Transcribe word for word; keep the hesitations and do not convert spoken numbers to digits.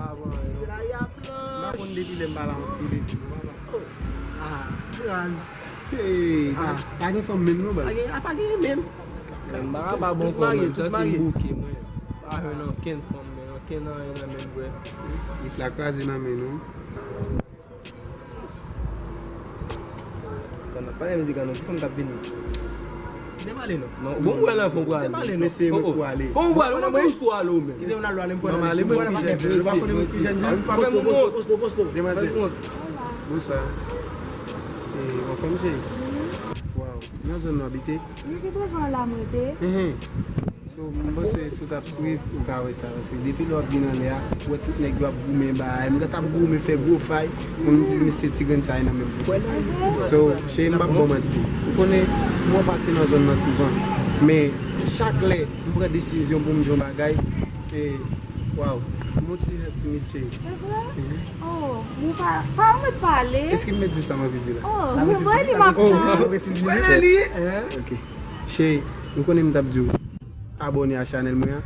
M pa konn depi lè m pa la yon ti ledi non papa. Ah, raz. Hey, pa gen fanm menm non baz. Pa gen, a pa gen menm. Men m pa ka pa bon kò menm, santi m bouke mwen. Pa jwenn ankenn fanm men, ankenn anyen nan menm vre. It la kraze nan men nou. Tan ap pale mizik an non, ki fanm k ap vini? Kite m ale non. Non, bon, ou wè nan fon pral. Kite m ale non. Mesye, mwen pou ale. Kòman ou pral? Ou mwen sou ale ou menm. Kite m ale, ale m pran. Mwen ale, mwen pran. Ou pa konnen mwen ki jèn jan. Posto, posto, posto, posto. Demwazèl. Bonswa. E, anfòm cheri? Waw, nan zòn nou abite? Wi, ki devan la mwen te. Enhen. So, m panse si w t ap swiv, ou ka wè sa. Paske depi lè w ap vin anlè a, ou wè tout nèg yo ap goumen bagay. M t ap goumen fè gwo fay, pou m di mesye ti grenn sa e nan menm bouch. So, cheri, m p ap ba w manti. Ou konnen, mwen pase nan zòn nan souvan. Men, chak lè m pran desizyon pou m di yon bagay, e, waw, m yon ti jan timid, cheri. Se vre? Oh, ou pa, pa anmèt pale. Èske m mèt di w sa m anvi di la? Oh, mwen li m ap tan. Ok. Cheri, ou konnen m t ap di w abòne a chanèl mwen an.